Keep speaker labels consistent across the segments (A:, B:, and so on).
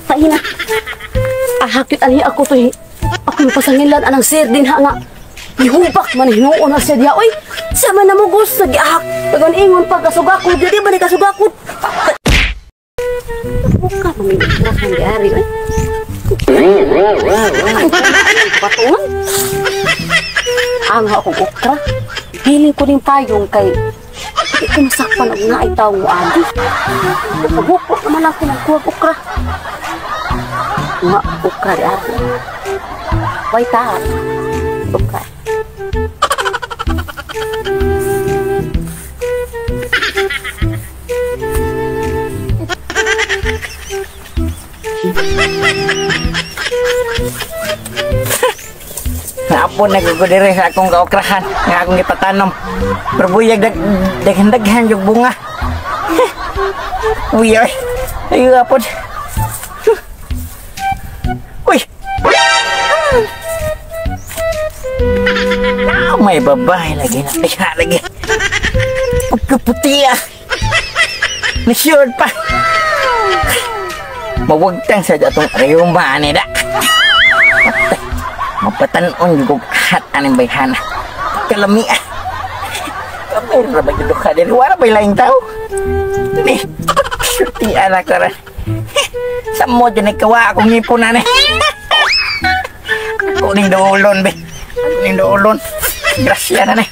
A: Pahina. Ahakit ani ako to. Ako yung pasangilan anang sir din ha nga. Ihubak man hinuon na siya diya. Oy, siya man namugos nag-ahak. Tagon ingon pa kasugakod. Di ba ni kasugakod? Buka mamingkras ng diari. Oy. Patungan. Ang akong okra. Piling ko din payong kay di ko masakpan og naay tawo mo agi. Pagupot naman ako ng kuwag okra. Nga okra di ari. Way ta. Okra.
B: Naapon nagugudire sa akong kaokrahan nga akong gipatanom. Pero buyag daghan-daghan yung bunga. Uy, ay. Ay, apon. Uy! Ah, may babae lagi na. Ay, lagi. Pagkaputi ah. Nasyod pa. Mawagtang sa atong rayuma ni da. Mapatanon yung hat aning bayhana. Kalami ah. Kamay ra ba yung duka din? Wala ba'y laing tao? Ni, syuti anak ka rin. Sa mo dyan nagkawa akong ngipon na ni. Ako ning doolon be. Ako ning doolon. Grasya na ni.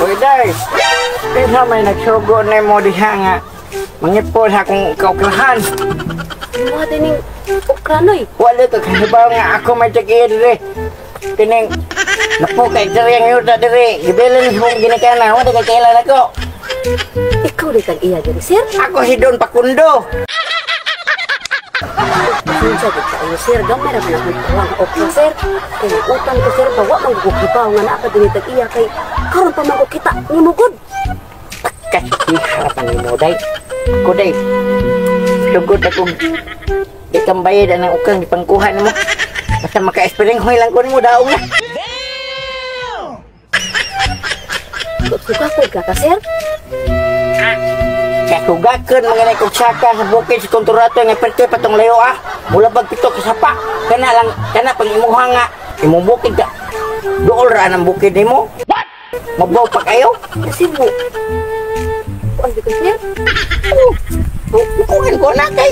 B: Uy, day. Kaya may nagsugo na mo diha nga. Mangipon sa akong kauklahan.
A: Mga tining okranoy.
B: Wala ka kahibaw nga ako may tag-iya dire. Tining napo kay diri ang yuta dire. Gibilin kong ginikanan. Wala ka kailan ako.
A: Ikaw di tag-iya diri, sir?
B: Ako si Don Pakundo.
A: Pasensya gid kaayo, sir. Gamay ra man akong kuha nga okra, sir. Kung utang ko, sir, bawa man gugibaw nga naa ka dinhi tag-iya kay karon pa man ko kita nimugod.
B: Kasi harapan ni mo, day. Ako, day. Sugod akong di kang bayad ang ukang ipangkuha nimo. Basta maka-espering hoy lang ko nimo daong na.
A: Sugakod ka ka, sir?
B: Kasugakan mga nay kog saka sa bukid sa konturato nga perte patong layo ah. Mula bag pito ka sapa. Kana lang kana pang imuha nga imong bukid ka. Duol ra ang bukid nimo. What? Mabaw pa kayo?
A: Kasi mo. Kuan di ka, sir?
B: Oh, kuan ko na kay.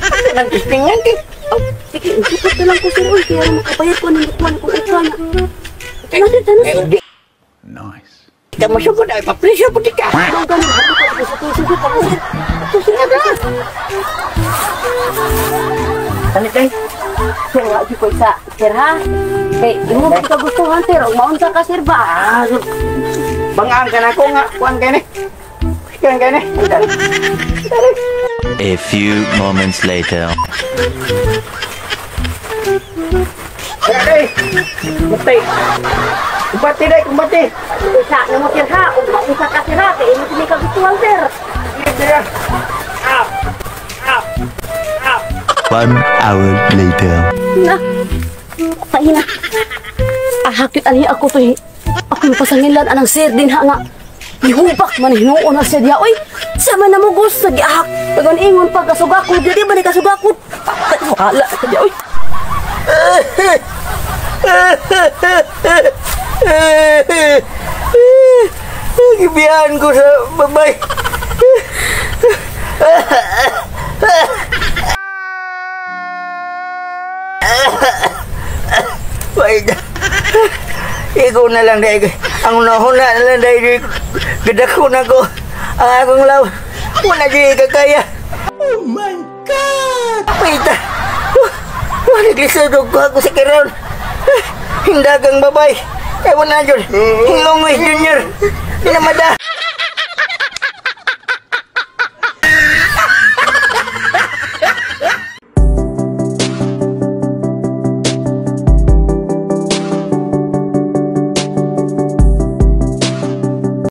B: Ano nang tistingan kay?
A: Oh, sige, isipot na lang ko, sir. Uy, kaya makabayad ko ng kuan kong okra na. Ano, sir?
C: Nice.
B: Ka masugod ay papresyo pud ka.
A: Ang ganun, hato ka sa tusok ka, sir. Tusok ka, sir.
B: Ano kay?
A: Sir, wa gyud ko isa, sir ha. Kay imo ba kagustuhan, sir? Og maunsa ka, sir ba?
B: Ah, bangaan ka na ko nga, kuan kay ni. Kuan kay ni. Dali. Dali.
D: A few moments later.
B: Dali. Kumbati. Kumbati dai, kumbati.
A: Isa na mo, sir ha. Og maunsa ka, sir ha. Kay imo sini kagustuhan, sir.
B: Ah. Ah. Ah.
D: 1 hour later.
A: Na. Pahina. Ahakit ani ako to. Ako yung pasangilan anang sir din ha nga. Ihubak man hinuon na siya diya. Oy, siya man namugos nag-ahak. Tagon ingon pa kasugakod. Di ba ni kasugakod? Wala ka diya. Oy.
B: Gibihan ko sa babay. Wait. Ikaw na lang dahil. Ang unahon na lang dahil. Gadako na ko. Ang akong law. Wala dyan ikakaya. Oh my God! Wait. Naglisod ko ako sa kiron. Hindagang babay. Ewan na dyan. Hinglongoy Junior. Di na mada.